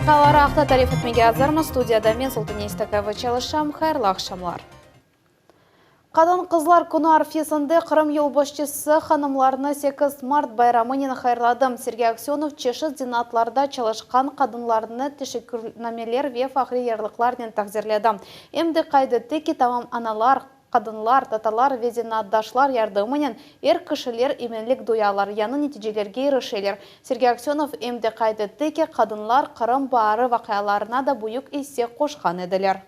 vaqiaları aqta tarif etmege azırmız. Studiyada men, Sultane İstakayeva, çalışam. Hayırlı aqşamlar. Qadın-qızlar künü arfesinde Qırım yolbaşçısı hanımlarnı 8 mart bayramınen hayırladı. Sergey Aksönov çeşit zenaatlarda çalışqan qadınlarnı teşekkürnameler ve fahriy yarlıqlarnen taqdirledi. Em de qayd etti ki, tamam analar, Qadınlar, tatalar ve zenaatdaşlar yardımınen er kişiler eminlik duyalar, yañı neticelerge irişeler. Sergey Aksönov em de qayd etti ki, qadınlar Qırım baari vaqialarına da büyük isse qoşqan ediler.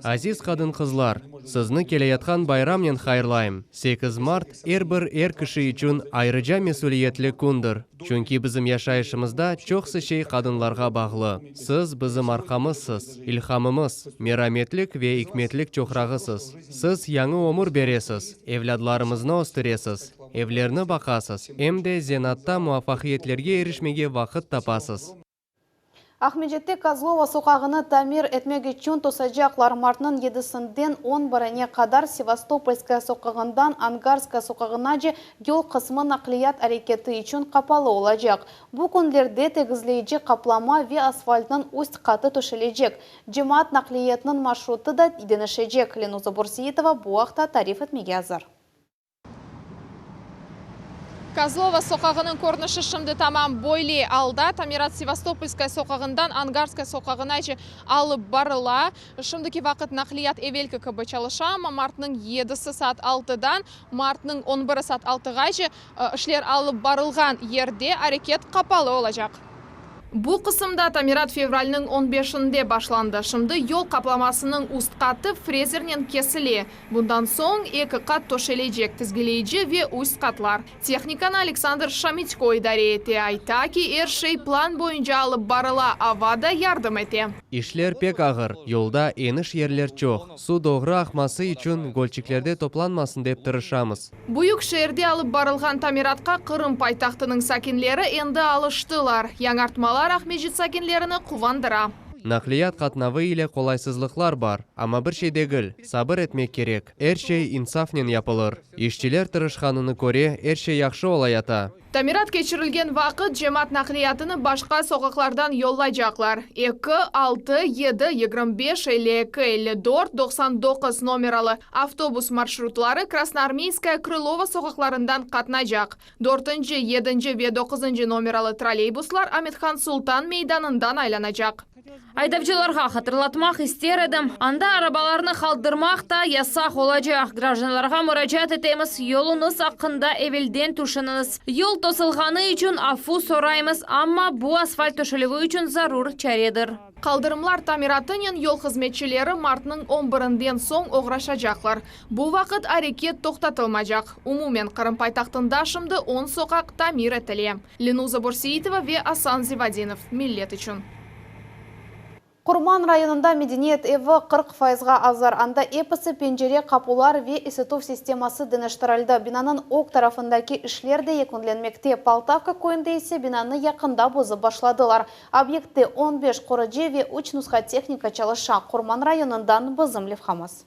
Aziz qadın-qızlar, sizni keleyatqan bayramnen hayırlayım! 8 mart, er bir er kişi içün ayrıca mesüliyetli kündir. Çünki bizim yaşayışımızda çoqsı şey qadınlarğa bağlı. Siz bizim arqamızsız, ilhamımız, merametlik ve ikmetlik çoqrağısız. Siz yañı ömür beresiz, evlâdlarımıznı östüresiz, evlerni baqasız, em de zenatta muvafaqiyetlerge irişmege vaqıt tapasız. Aqmescitte Kozlova soqağını tamir etmek içün tosacaqlar. Martnıñ yedisinden on birine qadar Sevastopolskaya soqağından Angarskaya soqağınace yol qısmı naqliyat areketi içün qapalı olacaq. Bu künlerde tegizleyici qaplama ve asfaltnıñ üst qatı töşelecek. Cemaat naqliyatınıñ marşrutı da deñişecek. Lenuza Bürseitova bu aqta tarif etmege azır. Kozlova soqağınıñ körünişi şimdi tamam böyle alda. Tamirat Sevastopolskaya soqağından Angarskaya soqağınace alıp barıla. Şimdiki vaqıt naqliyat evelki kibi çalışa, amma martnıñ yedisi saat altıdan martnıñ on biri saat altığace işler alıp barılğan yerde areket qapalı olacaq. Bu qısımda tamirat fevralniñ on beşinde başlandı. Şimdi yol qaplamasınıñ üst qatı frezernen kesile. Bundan soñ eki qat töşelecek, tizgileyici ve üst qatlar. Tehnikanı Aleksandr Şamitko idare ete, ayta ki, er şey plan boyunca alıp barıla, ava da yardım ete. İşler pek ağır, yolda eniş yerler çoq, suv doğru aqması içün gölçiklerde toplanmasın dep tırışamız. Büyük şeerde alıp barılğan tamiratqa Qırım paytahtınıñ sakinleri endi alıştılar. Yañartmalar Aqmescit sakinlerini quvandıra. Naqliyat qatnavı ile qolaysızlıqlar bar, amma bir şey degil, sabır etmek kerek, er şey insafnen yapılır. İşçiler tırışqanını köre, er şey yahşı olayata. Tamirat keçirilgen vaqıt cemaat naqliyatını başqa soqaqlardan yollaycaqlar, eki, altı, yedi, 25, 52, 54, 99 nomeralı avtobus marşrutları Krasnoarmeyskaya, Krılova soqaqlarından qatnaycaq. Dörtünci, yedinci ve doquzıncı nomeralı trolleybuslar Amethan Sultan meydanından aylanacaq. Aydavcılarğa hatırlatmaq ister edim, anda arabalarnı qaldırmaq ta yasaq olacaq. Grajdanlarğa muracaat etemiz, yoluñız aqqında evelden tüşüniñiz. Yol tosulğanı içün afu soraymız, amma bu asfalt töşelüvi içün zarur çaredir. Qaldırımlar tamiratınen yol hızmetçileri martnıñ on birinden soñ oğraşacaqlar. Bu vaqıt areket toqtatılmacaq. Umumen, Qırım paytahtında şimdi on soqaq tamir etile. Lenuza Börseitova ve Asan Zivadinov, Millet içün. Qurman rayonında medeniyet evi 40 fayızğa azır. Anda episi pencere, qapular ve isituv sisteması deñiştirildi. Binanıñ ög tarafındaki işler de yekünlenmekte. Poltavka köyünde ise binanı yaqında bozıp başladılar. Obyektte 15 qurucı ve üç nusha tehnika çalışa. Qurman rayonından bizim levhamız.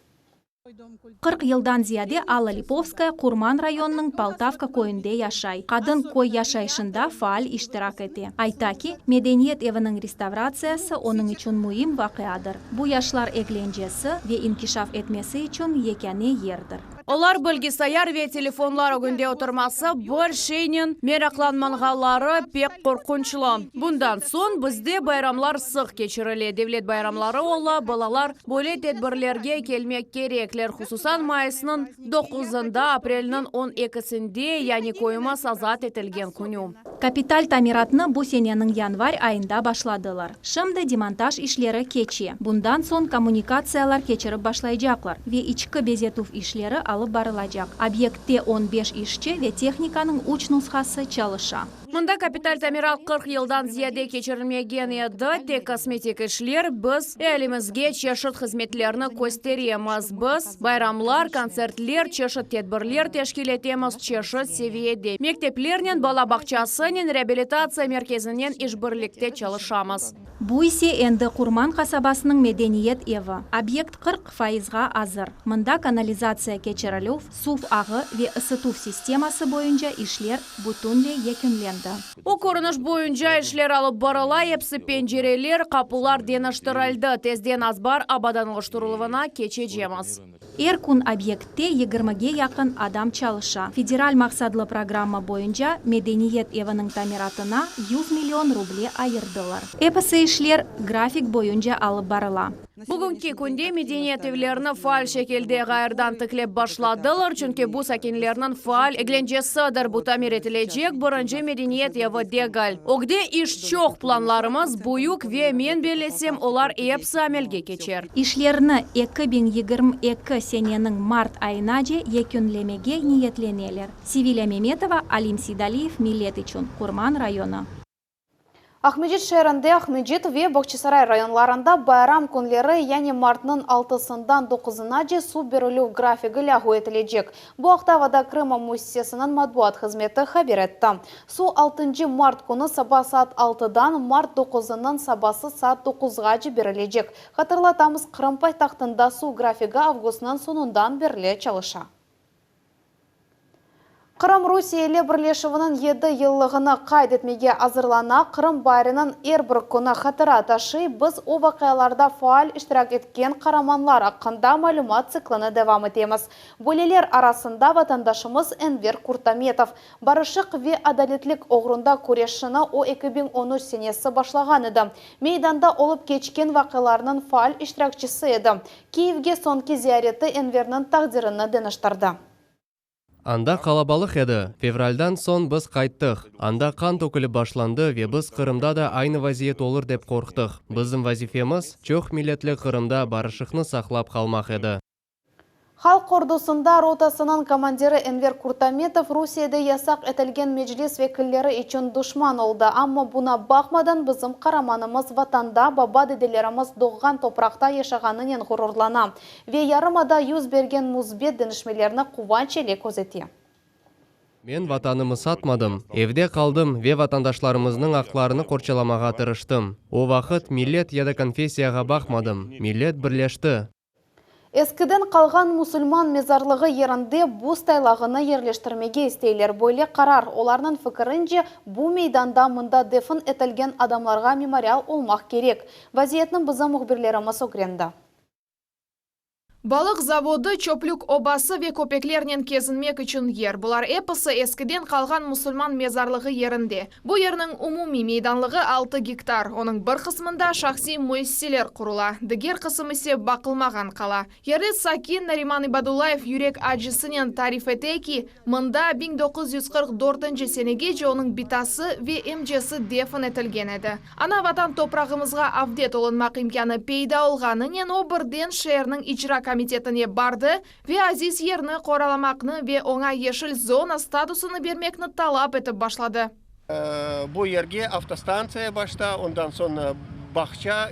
40 yıldan ziyade Alla Lipovskaya Qurman rayonınıñ Poltavka köyünde yaşay. Qadın köy yaşayışında faal iştirak ete. Ayta ki, medeniyet eviniñ restavratsiyası onıñ içün müim vaqiadır. Bu yaşlar eglencesi ve inkişaf etmesi içün yekâne yerdir. Olar bilgisayar ve telefonlar ögünde oturması, bir şeynen meraqlanmanğaları pek qorqunçlı. Bundan soñ bizde bayramlar sıq keçirile, devlet bayramları ola, balalar böyle tedbirlerge kelmek kerekler, hususan mayısnıñ doquzında, aprelniñ on ekisinde, yani köyümiz azat etilgen künü. Kapital tamiratnı bu seneniñ yanvar ayında başladılar. Şimdi demontaj işleri keçe. Bundan soñ kommunikatsiyalar keçirip başlaycaqlar ve içki bezetüv işleri alıp barılacaq. Obyektte on beş işçi ve tehnikanıñ üç nushası çalışa. Mında kapital tamirat 40 yıldan ziyade keçirilmegen edi, tek kosmetik işler. Biz ealimizge çeşit hızmetlerni kösteremiz. Biz bayramlar, kontsertler, çeşit tedbirler teşkil etemiz, çeşit seviyede. Mekteplernen, bala bağçasınen, reabilitatsiya merkezinen işbirlikte çalışamız. Bu ise endi Qurman qasabasınıñ medeniyet evi. Obyekt 40 fayızğa azır. Mında kanalizatsiya keçirilüv, suv ağı ve ısıtuv sisteması boyunca işler bütünley yekünlendi. edi. O körüniş boyunca işler alıp barıla, episi pencereler, qapular deñiştirildi. Tezden azbar abadanlaştırıluvına keçecemiz. Er kün obyektte yigirmige yaqın adam çalışa. Federal maqsatlı programma boyunca Medeniyet eviniñ tamiratına 100 million ruble ayırdılar. Episi işler grafik boyunca alıp barıla. Bugünki künde medeniyet evlerini faal şekilde ğayrıdan tiklep başladılar, çünki bu sakinlerniñ faal eglencesidir. Bu tamir etilecek birinci medeniyet evi degil. Ögde iş çoq, planlarımız büyük ve men bellesem, olar episi amelge keçer. İşlerni 2022 seneniñ mart ayınace yekünlemege niyetleneler. Sevilya Memetova, Alim Sidaliyev, Millet içün, Qurman rayonı. Aqmescit şeerinde Aqmescit ve Bağçasaray rayonlarında bayram künleri, yani martnıñ 6-sından 9-nace suv berilüv grafigi lâğu etilecek. Bu aqta Voda Krıma müessisesiniñ matbuat hızmeti haber etti. Suv 6 mart künü saba saat 6-dan mart 9-nıñ sabası saat 9-ğace berilecek. Hatırlatamız, Qırım paytahtında suv grafigi avgustnıñ soñundan berli çalışa. Qırım Rusiye ile birleşüviniñ 7 yıllığını qayd etmege azırlana. Qırım baariniñ er bir künü hatıra taşıy. Biz o vaqialarda faal iştirak etken qaramanlar aqqında malümat tsiklini devam etemiz. Böyleler arasında vatandaşımız Enver Kurtametov. Barışıq ve adaletlik oğrunda küreşini o 2013 senesi başlağan edi. Meydanda olıp keçken vaqialarnıñ faal iştirakçisi edi. Kiyevge soñki ziyareti Enverniñ taqdirini deñiştirdi. Anda qalabalıq edi. Fevraldan soñ biz qayttıq. Anda qan tökülip başlandı ve biz Qırımda da aynı vaziyet olur dep qorqtıq. Bizim vazifemiz çoq milletli Qırımda barışıqnı saqlap qalmaq edi. Halq ordusında rotasınıñ komandiri Enver Kurtametov Rusiyede yasaq etilgen Meclis vekilleri içün duşman oldı. Amma buña baqmadan bizim qaramanımız vatanda baba-dedelerimiz doğğan topraqta yaşağanınen ğururlana ve yarımada yüz bergen müsbet deñişmelerni quvanç ile közete. Men vatanımı satmadım, evde qaldım ve vatandaşlarımıznıñ aqlarını qorçalamağa tırıştım. O vaqıt millet ya da konfessiyağa baqmadım, millet birleşti. Eskiden qalğan musulman mezarlığı yerinde buz taylağını yerleştirmege isteyler. Böyle qarar, olarnıñ fikirince, bu meydanda mında defin etilgen adamlarğa memorial olmaq kerek. Vaziyetni bizim mühbirlerimiz ögrendi. Balıq zavodı, çöplük obası ve köpeklernen kezinmek içün yer. Bular episi eskiden qalğan musulman mezarlığı yerinde. Bu yerniñ umumiy meydanlığı 6 gektar. Onıñ bir qısmında şahsiy müessiseler qurula. Diger qısım ise baqılmağan qala. Yerli sakin Nariman İbadullayev yürek acısınen tarif ete ki, mında 1944 senegece onıñ bitası ve emcesi defin etilgen edi. Ana vatan toprağımızğa avdet olunmaq imkânı peyda olğanınen o birden şeerniñ icra komitetine bardı ve aziz yerni qoralamaqnı ve oña yeşil zona statusını bermekni talap etip başladı. Bu yerge avtostantsiya başta, ondan soñ bağça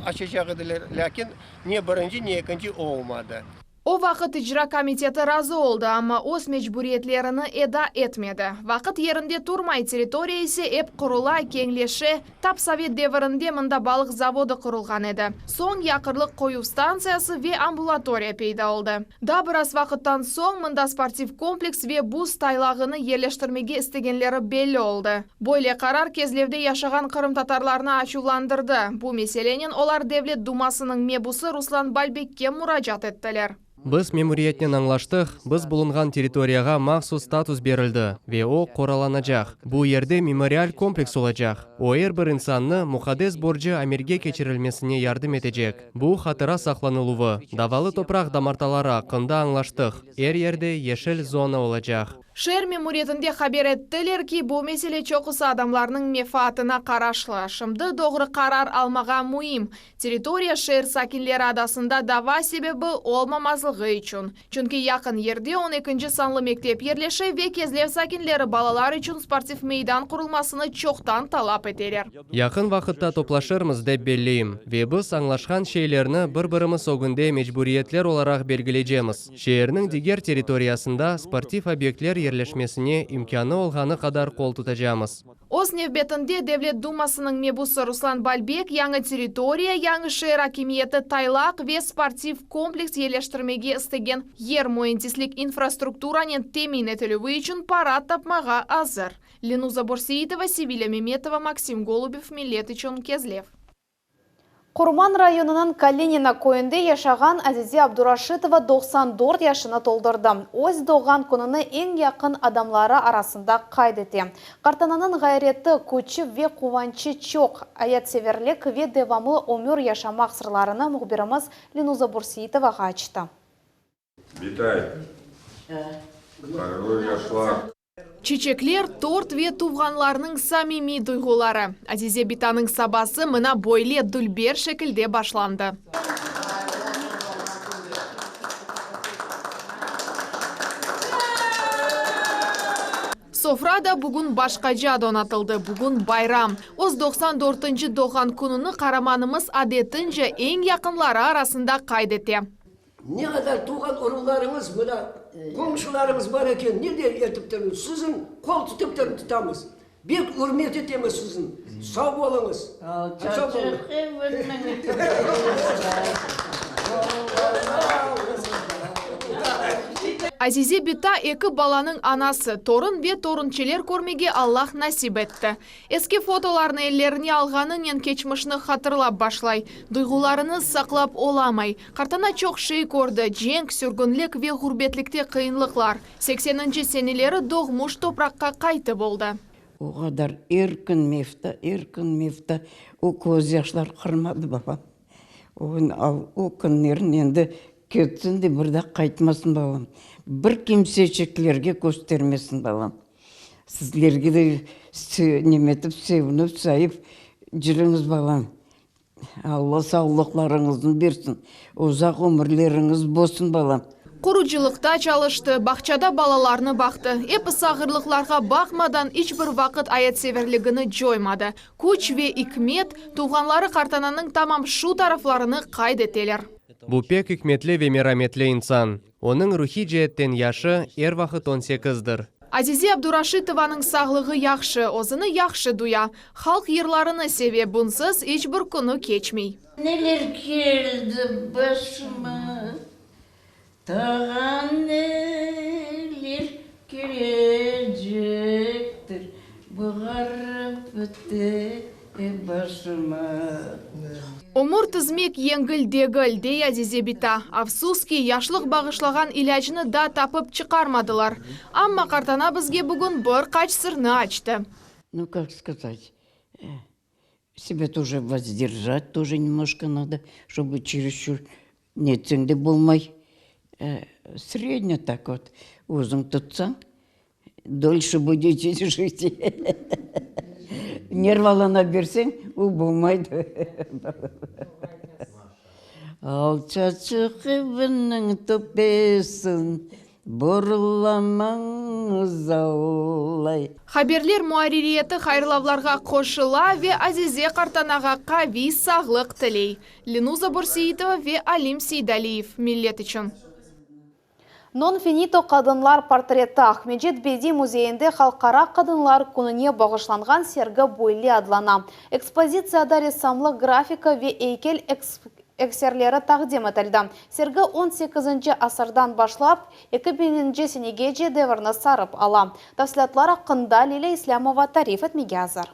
açacaq ediler. Lâkin ne birinci, ne ekinci olmadı. O vaqıt icra komiteti razı oldı, amma öz mecburiyetlerini eda etmedi. Vaqıt yerinde turmay, territoriya ise ep qurula, keñleşe. Tap sovet devirinde mında balıq zavodı qurulğan edi. Soñ yaqarlıq qoyuv stantsiyası ve ambulatoriya peyda oldı. Daa biraz vaqıttan soñ mında sportiv kompleks ve buz taylağını yerleştirmege istegenleri belli oldı. Böyle qarar Kezlevde yaşağan qırımtatarlarnı açuvlandırdı. Bu meselenen olar Devlet Dumasınıñ mebusı Ruslan Balbekke muracaat ettiler. Biz memuriyetnen añlaştıq, biz bulunğan territoriyağa mahsus status berildi ve o qoralanacaq. Bu yerde memorial kompleks olacaq. O er bir insannı muqaddes borcı amelge keçirilmesine yardım etecek. Bu hatıra saqlanıluvı, davalı topraq damartaları aqqında añlaştıq. Er yerde yeşil zona olacaq. Şeer memuriyetinde haber ettiler ki, bu mesele çoqusı adamlarnıñ menfaatına qaraşlı. Şimdi doğru qarar almağa müim. Territoriya şeer sakinleri arasında dava sebebi olmamazlığı içün. Çünki yaqın yerde 12 sanlı mektep yerleşe ve Kezlev sakinleri balalar içün sportiv meydan qurulmasını çoqtan talap eteler. Yaqın vaqıtta toplaşırmız dep belleyim ve biz añlaşqan şeylerni bir-birimiz ögünde mecburiyetler olaraq belgileycemiz. Şeerniñ diger territoriyasında sportiv obyektler. yerleşmesine imkânı olğanı qadar qol tutacamız. Öz nevbetinde Devlet Dumasınıñ mebusı Ruslan Balbek yañı territoriya, yañı şeer akimiyeti taylaq ve sportiv kompleks yerleştirmege istegen yer müendislik infrastrukturanen temin etilüvi içün para tapmağa azır. Lenuza Borseitova, Sevilâ Memetova, Maksim Golubev, Millet içün, Kezlev. Qurman rayonınıñ Kalinino köyünde yaşağan Azize Abduraşitova 94 yaşını toldurdı. Öz doğğan kününi eñ yaqın adamları arasında qayd ete. Qartananıñ ğayreti, küçü ve quvançı çoq. Ayatseverlik ve devamlı ömür yaşamaq sırlarını mühbirimiz Lenuza Bürseitovağa açtı. Bitay, hayırlı yaşlar! Çiçekler, tort ve tuvğanlarnıñ samimiy duyğuları. Azize bitanıñ sabası mına böyle dülber şekilde başlandı. Sofra da bugün başqaca donatıldı, bugün bayram. Öz doqsan dörtünci doğğan kününi qaramanımız adetince eñ yaqınları arasında qayd ete. Ne qadar tuvğan uruvlarıñız, mına, qomşularıñız bar eken, ne de etip turıñız, siziñ qol tutıp turıp tutamız. Bek ürmet etemiz siziñ. Sağ oluñız. Sağ oluñ. Azize bita eki balanıñ anası, torun ve torunçeler körmege Allah nasip etti. Eski fotolarnı ellerine alğanınen keçmişni hatırlap başlay. Duyğularını saqlap olamay. Qartana çoq şey kördi, cenk, sürgünlik ve ğurbetlikte qıyınlıqlar. Sekseninci seneleri doğmuş topraqqa qaytıp oldı. O qadar er kün mefta, er kün mefta, o közyaşlar qırmadı babam. O kün, o künlerin endi ketsin de bir daa qaytmasın babam. Bir kimseçiklerge köstermesin babam. Sizlerge de nemetip, sevinip, sayıp cürüñiz balam. Alla sağlıqlarıñıznı bersin, uzaq ömürleriñiz bolsun balam. Qurucılıqta çalıştı, bağçada balalarnı baqtı. Episi ağırlıqlarğa baqmadan, iç bir vaqıt ayatseverligini coymadı. Küç ve ikmet, tuvğanları qartananıñ tamam şu taraflarını qayd eteler. Bu pek ikmetli ve merametli insan. Onıñ ruhiy ceetten yaşı er vaqıt on sekizdir. Azize Abduraşitovanıñ sağlığı yahşı, özüni yahşı duya. Halq yırlarını seve, bunsız iç bir künü keçmey. Neler keldi başıma, tağa neler kelecektir, bu ğaripte başıma. Ömür tizmek yengil degil, dey Azize bita. Afsus ki, yaşlıq bağışlağan ilâcnı daa tapıp çıqarmadılar. Amma qartana bizge bugün bir qaç sırnı açtı. Nu, kak skazat, sebe тоже vozdержать тоже немножко надо, чтобы чересчур netseñ de bolmay. Srednye tak vot, özüñ tutsañ, Dolşe budete jit. Nervalana berseñ, o bolmaydı. Alçaçıq evniñ töpesin burlamañız allay. Haberler muarririyeti hayırlavlarğa qoşula ve Azize qartanağa qaviy sağlıq tiley. Lenuza Börseitova ve Alim Seydaliyev, Millet içün. Non finito qadınlar portreti Aqmescit Bediy müzeyinde Halqara qadınlar kününe bağışlanğan sergi böyle adlana. Ekspozitsiyada ressamlıq, grafika ve eykel eserleri taqdim etildi. Sergi on sekizinci asırdan başlap eki biñinci senegece devirni sarıp ala. Tafsilâtlar aqqında Lilâ İslâmova tarif etmege azır.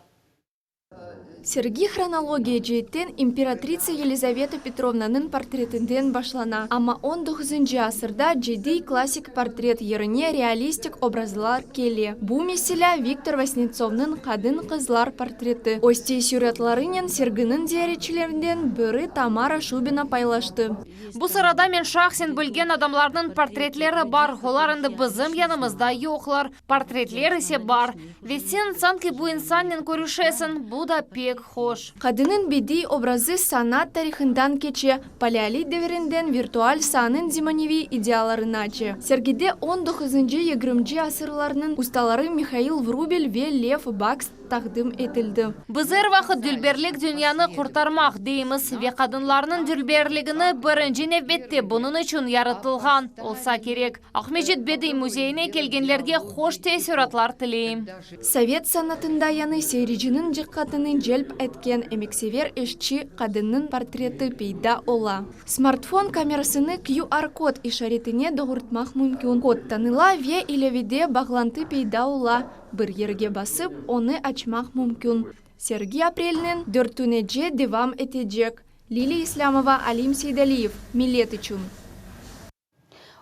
Sergi hronologiya ceetten imperatritsa Yelizaveta Petrovnanıñ portretinden başlana, amma on doquzıncı asırda ciddiy klassik portret yerine realistik obrazlar kele. Bu, meselâ, Viktor Vasnetsovnıñ qadın-qızlar portreti. Öz teessüratlarınen serginiñ ziyaretçilerinden biri Tamara Şubina paylaştı. Bu sırada men şahsen bilgen adamlarnıñ portretleri bar, olar endi bizim yanımızda yoqlar, portretler ise bar. Ve sen sanki bu insannen körüşesiñ, bu da pek hoş. Qadınıñ bediy obrazı sanat tarihından keçe, paleolit devirinden virtual saanıñ zemaneviy idealarınace. Sergide on doquzıncı-yigirminci asırlarnıñ ustaları Mihail Vrubel ve Lev Bakst. taqdim etildi. Biz er vaqıt dülberlik dünyanı qurtarmaq, deymiz ve qadınlarnıñ dülberligini birinci nevbette bunıñ içün yaratılğan olsa kerek. Aqmescit Bediy müzeyine kelgenlerge hoş teessüratlar tileyim. Sovet sanatında yañı seyirciniñ diqqatını celp etken emeksever işçi qadınnıñ portreti peyda ola. Smartfon kamerasını QR-kod işaretine doğurtmaq mümkün, kod tanıla ve ilâvede bağlantı peyda ola, bir yerge basıp, onı açmaq mümkün. Sergi aprelniñ dörtünece devam etecek. Liliya İslâmova, Alim Seydaliyev, Millet içün.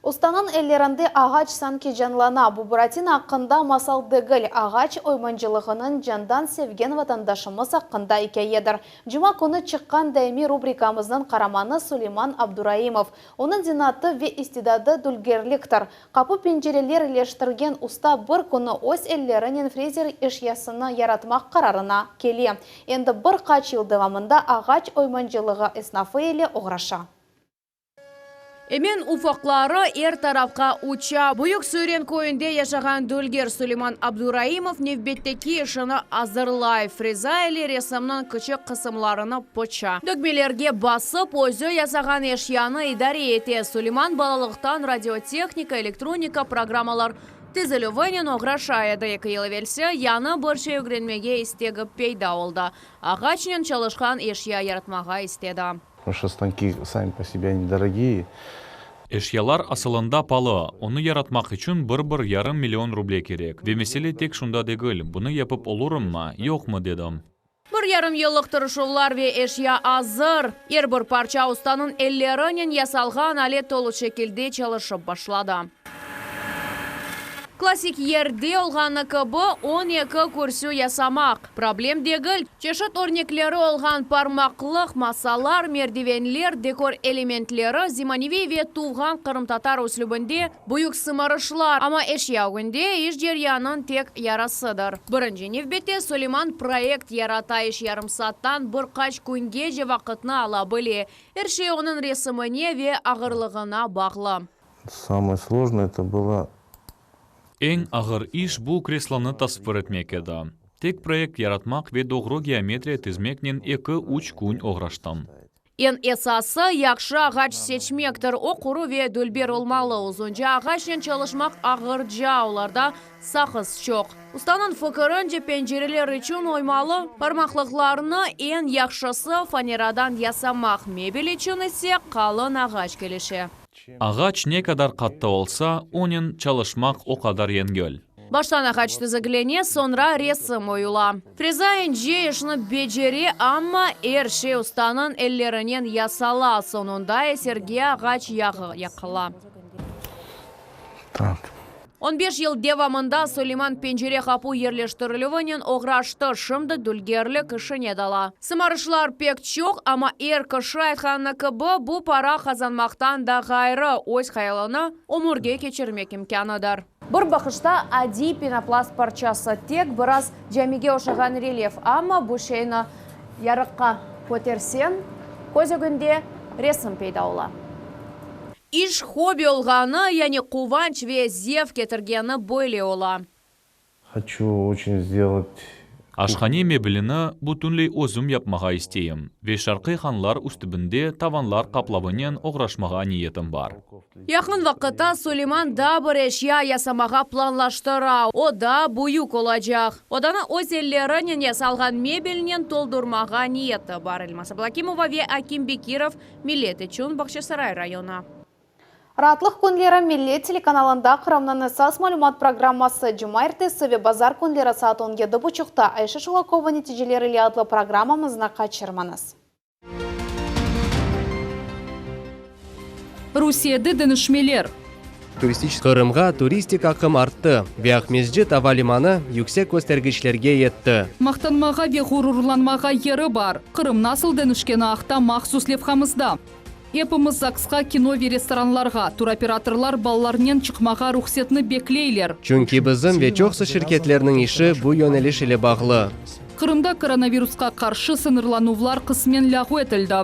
Ustanıñ ellerinde ağaç sanki canlana. Bu Buratin aqqında masal degil, ağaç oymancılığınıñ candan sevgen vatandaşımız aqqında ikâyedir. Cuma künü çıqqan daimiy rubrikamıznıñ qaramanı Suleyman Abduraimov. Onıñ zenaatı ve istidadı dülgerliktir. Qapu-pencereler ileştirgen usta bir künü öz ellerinen frezer eşyasını yaratmaq qararına kele. Endi bir qaç yıl devamında ağaç oymancılığı esnafı ile oğraşa. Emen ufaqları er tarafqa uça. Büyük Süyren köyünde yaşağan dülger Suleyman Abduraimov nevbetteki işini azırlay, freza ile resimniñ kiçik qısımlarını pıça. Dögmelerge basıp, özü yasağan eşyanı idare ete. Suleyman balalıqtan radiotehnika, elektronika, programmalar tizilüvinen oğraşa edi. Eki yıl evelsi yañı bir şey ögrenmege istegi peyda oldı, ağaçnen çalışqan eşya yaratmağa istedi. Потому что stanki sami po sebe oni dorogiye. Eşyalar asılında palı, onı yaratmaq içün bir-bir yarım million ruble kerek. Ve mesele tek şunda degil, bunı yapıp olurımmı, yoqmı, dedim. Bir yarım yıllıq tırışuvlar ve eşya azır. Er bir parça ustanıñ ellerinen yasalğan alet tolu şekilde çalışıp başladı. Klassik yerde olğanı kibi, 12 kürsü yasamaq, problem degil. Çeşit örnekleri olğan parmaqlıq, masalar, merdivenler, dekor elementleri, zemaneviy ve tuvğan qırımtatar üslübinde büyük sımarışlar, amma eşya ögünde iş ceryanıñ tek yarısıdır. Birinci nevbette Suleyman proyekt yarata, iş yarım saattan bir qaç küngece vaqıtnı ala bile, er şey onıñ resimine ve ağırlığına bağlı. Samoye slojnoye eto bylo. Eñ ağır iş bu kreslonı tasvir etmek edi. Tek proyekt yaratmaq ve doğru geometriya tizmeknen eki-üç kün oğraştım. Eñ esası, yahşı ağaç seçmektir. O, quru ve dülber olmalı. Uzunca ağaçnen çalışmaq ağırca, olarda saqız çoq. Ustanıñ fikirince, pencereler içün oymalı parmaqlıqlarnı eñ yahşısı faneradan yasamaq, mebel içün ise qalın ağaç kelişe. Ağaç ne qadar qattı olsa, onen çalışmaq o qadar yengil. Baştan ağaç tiziklene, soñra resim oyula. Freza ince işni becere, amma er şey ustanıñ ellerinen yasala, soñunda eserge ağaç yağı yaqıla. On beş yıl devamında Suleyman pencere qapu yerleştirilüvinen oğraştı, şimdi dülgerlik işine dala. Sımarışlar pek çoq, amma er kişi aytqanı kibi, bu para qazanmaqtan da ğayrı, öz hayalını ömürge keçirmek imkânıdır. Bir baqışta adiy penoplast parçası, tek biraz camige oşağan relyef, amma bu şeyni yarıqqa köterseñ, köz ögünde resim peyda ola. İş hobbi olğanı, yani quvanç ve zevq ketirgeni böyle ola. Hoçu oçen sdelat. Aşhane mebelini bütünley özüm yapmağa isteyim ve şarqiy hanlar üstübinde tavanlar qaplavınen oğraşmağa niyetim bar. Yaqın vaqıtta Suleyman daa bir eşya yasamağa planlaştıra, o daa büyük olacaq. Odanı öz ellerinen yasalğan mebelnen toldurmağa niyeti bar. Elmaz Ablâkimova ve Akim Bekirov, Millet içün, Bağçasaray rayonı. Raatlıq künleri Millet telekanalında Qırımnıñ esas malümat programması cumaertesi ve bazar künleri saat on yedi buçuqta Ayşe Şulakova neticeler ile adlı programmamıznı qaçırmañız. Rusiyede deñişmeler. Qırımğa turistik aqım arttı ve Aqmescit ava limanı yüksek köstergiçlerge yetti. Maqtanmağa ve ğururlanmağa yeri bar. Qırım nasıl deñişkeni aqta mahsus levhamızda. Epimiz ZAGSqa, kino ve restoranlarğa, turoperatorlar balalarnen çıqmağa ruhsetni bekleyler. Çünki bizim ve çoqsu şirketlerniñ işi bu yöneliş ile bağlı. Qırımda koronavirusqa qarşı sıñırlanuvlar qısmen lâğu etildi.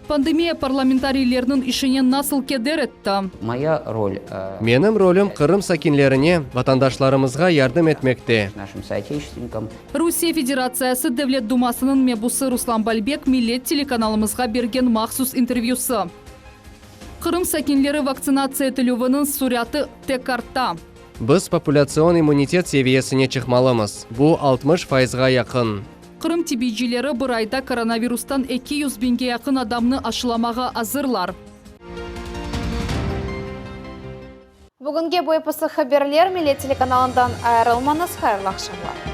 Pandemiya parlamentariylerniñ işine nasıl keder etti? Moya rol. Menim rolüm Qırım sakinlerine, vatandaşlarımızğa yardım etmekte. Našim sootечественникам. Rusiye Federatsiyası Devlet Dumasınıñ mebusı Ruslan Balbek Millet telekanalımızğa bergen mahsus intervyüsı. Qırım sakinleri vaktsinatsiya etilüviniñ süratı tek arta. Biz populâtsion immunitet seviyesine çıqmalımız, bu 60 fayızğa yaqın. Qırım tibiycileri bir ayda koronavirustan 200 biñge yaqın adamnı aşılamağa azırlar. Bugünge bu episi haberler, Millet telekanalından ayırılmañız, hayırlı aqşamlar.